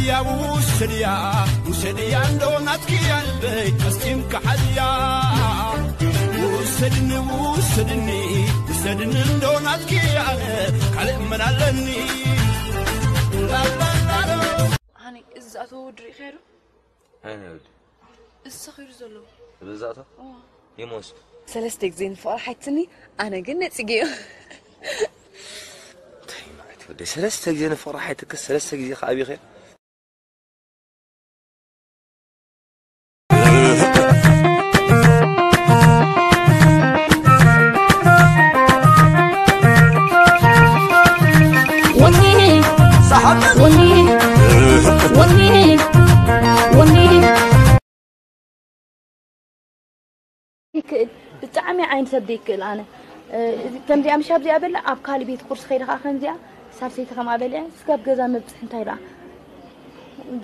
ያው ውሰድያ ውሰድያ እንዶ ናትኪ ያልበይ ቀስቲም ከሓድያ ውሰድኒ ውሰድኒ ውሰድኒ እንዶ ናትኪ ያለ ካልእ መን ኣለኒ ላላላሎ ኣነ እዚ ዝኣተዎ ወዲ ርኢኸ ዶ ኣነ ወዲ እዚ ሰኺሩ ዘሎ ብዛእቶ ይሞስ ሰለስተ ግዜ ንፍቕሪ ሓትኒ ኣነ ግን ነፂገዮ እንታይ ማለት ወዲ ሰለስተ ግዜ ንፍቕሪ ሓይትክስ ሰለስተ ግዜ ከዓቢኸ ይክእል ብጣዕሚ ዓይን ሰብ ዘይክእል ኣነ ከምዚኣ ምሽ ኣብዚኣ በላ ኣብ ካሊ ቤት ቁርሲ ከይደ ከዓ ከምዚኣ ሳልሰይቲ ከምኣ በልዐ ስጋብ ገዛ መብፅሕ እንታይ ደኣ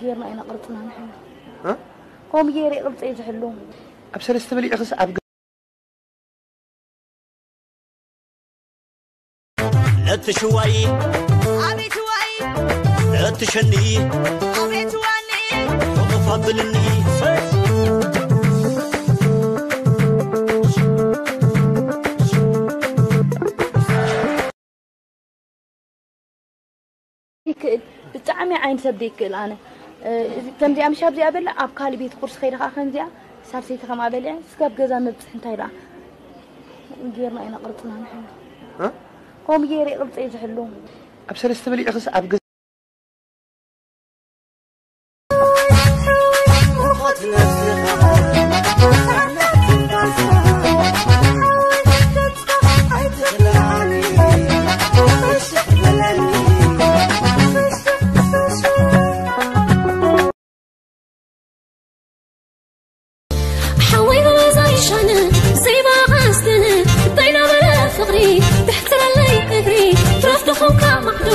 ጌርና ኢና ቅርፅና ንሕና ከምኡ ገይረ ቅርፀ እዩ ዝሕሉ ኣብ ሰለስተ በሊዕኽስ ኣብ ለትሽዋይ ኣቤት ዋይ ለትሸኒ ኣቤት ዋኒ ወቕፍ ኣብልኒ ይክእል ብጣዕሚ ዓይን ሰብ ዘይክእል ኣነ ከምዚኣ ምሽ ኣብዚኣ በላ ኣብ ካሊ ቤት ቁርሲ ከይደ ከዓ ከምዚኣ ሳልሰይቲ ከምኣ በልዐ ስጋብ ገዛ መብፅሕ እንታይ ደኣ ጌርና ኢና ቅርፅና ንሕና ከምኡ ገይረ ቅርፀ እዩ ዝሕሉ ኣብ ሰለስተ በሊዕኽስ ኣብ ገዛ ሓወይ በበዛይ ሻነ ዘይባኻስትነ እንታይ ናበለ ፍቕሪ ብሕትረለይ እግሪ ትረፍ ደኾንካ ማዕዶ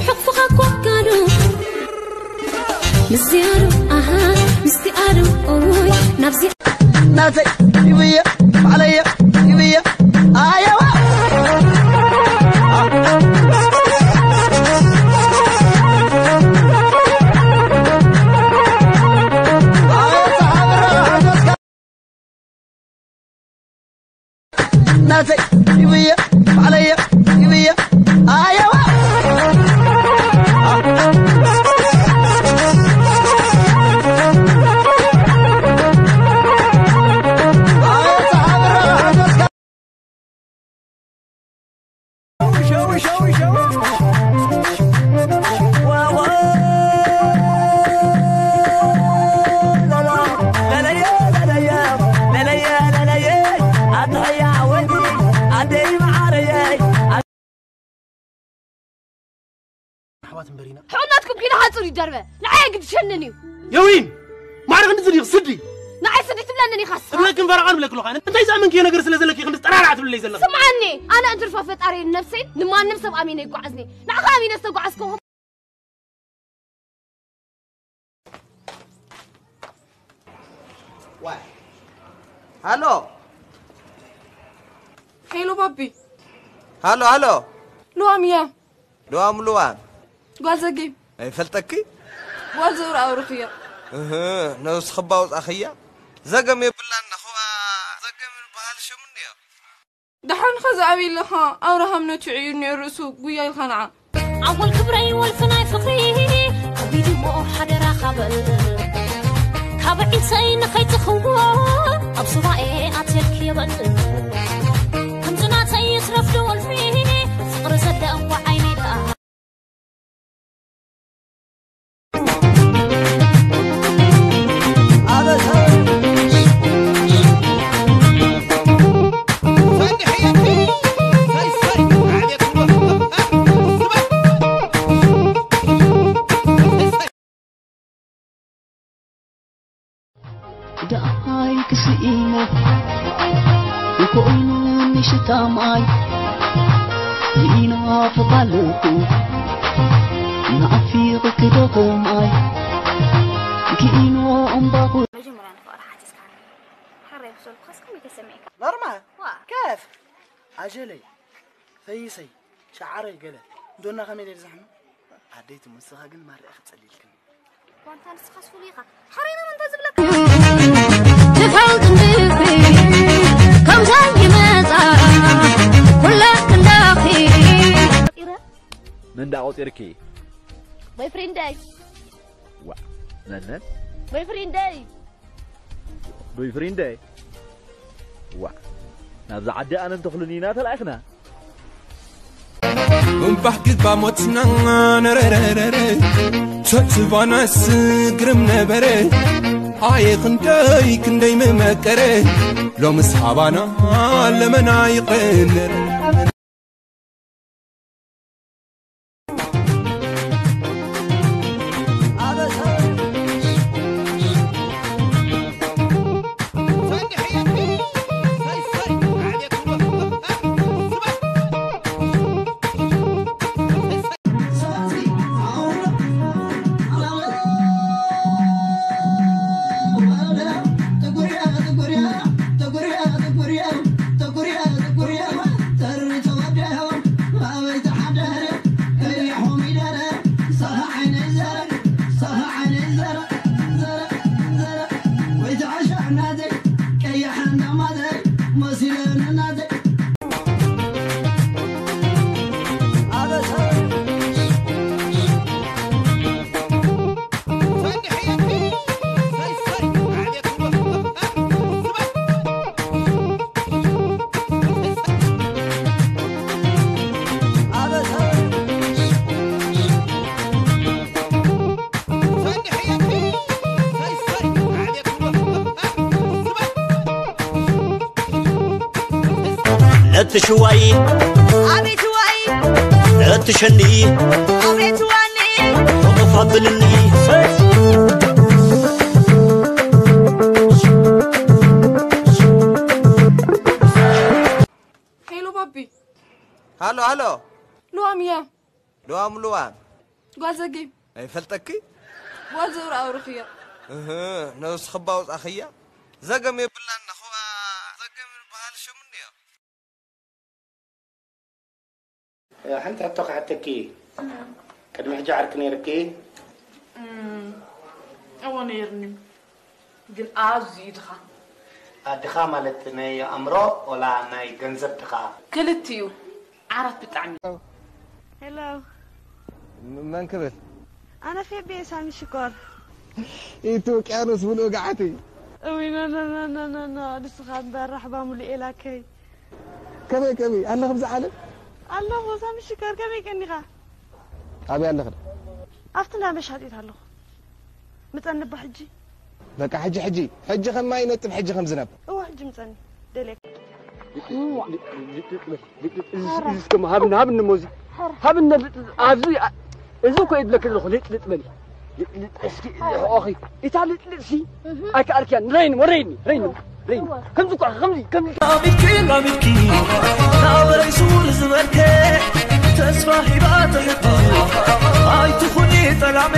ሕቕፍኻ ኮካዶ ምስዚኣዶ ኣሃ ምስቲኣዶ ኦይ ናብዚ ናተይ ይብየ ባዕለየ ይብየ ኣየዋ ናተይ ይብየ ባዕለየ ይብየ ኣየዋ ኣሕዋት እምበር ኢና። ሕቑናትኩም ኪሎ ሓጹር ይደርበ። ንዓይ ግድሸንን እዩ። የዊን ማዕረ ክንዲ ዝድይቕ ስዲ ንዓይ ስዲ ትብለንን ኢኻ ስኻ። እብለክን ፈረቓ ንብለክ ኣለኹ ኣነ። እንታይ ዝኣመንክዮ ነገር ስለ ዘለኪ ክንዲ ጠራርዓ ትብለለይ ዘለኺ? ስምዓኒ፣ ኣነ እንትርፋ ፈጣሪን ነብሰይን ንማንም ሰብ ኣሚነ ይጓዓዝኒ። ንዓኻ ኣሚነ ዝተጓዓዝኩ ሃሎ ሄሎ ባቢ። ሃሎ ሃሎ ልዋም እያ። ልዋም ልዋም ጓል ዘጌም። ኣይፈልጠኪ? ጓል ዘውር ኣውርኽዮ። እህ ነብስኺ ባውጻኽያ? ዘገም የብላን ነኽዋ ዘገም ዝበሃል ሽም እንድዮ። ደሓን ኸዚ ኣበይ ኣለኻ? ኣብርሃም ነቲዑ እዩ እኒኦ ርእሱ ጉያ ኢልካ ንዓ። ኣወል ክብረይ ወልፊ ናይ ፍቕሪ ከቢድ እሞ ሓደራኻ በል ካብ ዒልሰይ ንኸይትኽዎ ኣብ ሱባኤ ኣትየልክ የበል ከምዚ ናተይ ይትረፍ ዶ ወልፊ ፍቕሪ ዘለዋ ዓይነይ ደኣ ደኣይ ክስኢኖ እንኮይኑ ንሽታ ማይ ይናፍቕ ኣለኹ ናፊቕ ክደኽም ኣይ ክኢኖ እምባኹ መጀመርያ ንፍቕሪ ሓቲትካኒ ሕራይ ምስ በልኩኻስ ከመይ ተሰሚዕካ? ኖርማል ዋ። ከፍ ኣጀለይ ፈይሰይ ሸዓረይ ገለ እንዶና ከመይ ኢለ ዝሕም ኣደይቲ ንስኻ ግን ማርያ ክትጸልይልክኒ ዋንታ ንስኻስ ፍሉይ ኢኻ። ሓረይና መን እንታይ ዝብለካ? ትፈልጥ እንድኺ ከምዛ ይመጻ ኩላ ክንዳኺ። መን ደኣ ቆጺርኪ? ቦይፍሬንደይ። ዋ፣ መን መን? ቦይፍሬንደይ። ቦይፍሬንደይ? ዋ፣ ናብዛ ዓዲ ኣነን ተኽሉን ኢና ተላኢኽና። እምባሕ ግባ ሞትና ነረረረረ፣ ቸትባናስ ግርም ነበረ። ኣየ ክንደይ ክንደይ ምመቀረ፣ ሎምስ ሃባና ለመና ይቐነረ። ነቲ ሽዋይ ኣቤት ዋይ፣ ነቲ ሸኒ ኣቤት ዋኒ። ተኸፋፍልኒ ሄሎ ባቢ። ሃሎ፣ ሃሎ። ልዋም እያ። ልዋም፣ ልዋም። ጓል ዘጌ። ኣይፈልጠኪ? ጓል ዘውር ኣውርኽያ። እህ፣ ነብስኺ ባውጻኽያ? ዘገም የብላን ነኽዋ፣ ዘገም ዝበሃል ሽም እንድዮ። ሓንቲ ሕቶ ክሓተኪ። ቅድሚ ሕጂ ዓርኪ ነይርኪ? እም፣ እወ ነይርኒ። ግን ኣዝዩ ድኻ። ኣ፣ ድኻ ማለት ናይ ኣእምሮ ወላ ናይ ገንዘብ ድኻ? ክልቲኡ። ዓራት ብጣዕሚ። ሄሎ። ም-፣ መን ክብል? ኣነ ፌቤ ሳሚ ሽኮር። ኢቲ ውቅያኖስ ምሉእ ገዓት እዩ። እውይ፣ ኖ፣ ኖ፣ ንስኻ እምበር ራሕባ ሙሉኤል ኣከይ። ከመይ፣ ከመይ ኣለኺ ብዛ ዓለም? ኣለኹ፣ ሳሚ ሽኮር፣ ከመይ ቀኒኻ? ኣበይ ኣለኺ? ኣብቲ እንዳ መሻጢት ኣለኹ። ምጸኒ እባ ሕጂ። በቃ ሕጂ፣ ሕጂ፣ ሕጂ ከም ማይ ይነጥብ፣ ሕጂ ከም ዝናብ። እወ፣ ሕጂ ምጸኒ። ደልየካ። ልጥልጥ በል፣ ልጥልጥ። እዚ፣ እዚ እስከ ሃብኒ፣ ሃብኒ እሞ እዚ። ሃብኒ ልጥልጥ። ኣብዚ፣ ኣ-፣ እዚ እኮ እየ ዝብለኪ ዘለኹ፣ ልጥልጥ በሊ። ልጥልጥ እስኪ፣ ልሕቆኺ። እታ ልጥልጥ ሲ፣ ኣይከኣልክያን። ረይኒ፣ ወረይኒ፣ ረይኒ፣ ረይኒ። ከምዚ እኮ፣ ከምዚ፣ ከምዚ። ላሚድኪ፣ ላሚድኪ፣ ናበይ ሱር ዝበልከ፣ ተስፋ ሂባ ትሕቲ፣ ኣይትኹኒ ጠላሜ።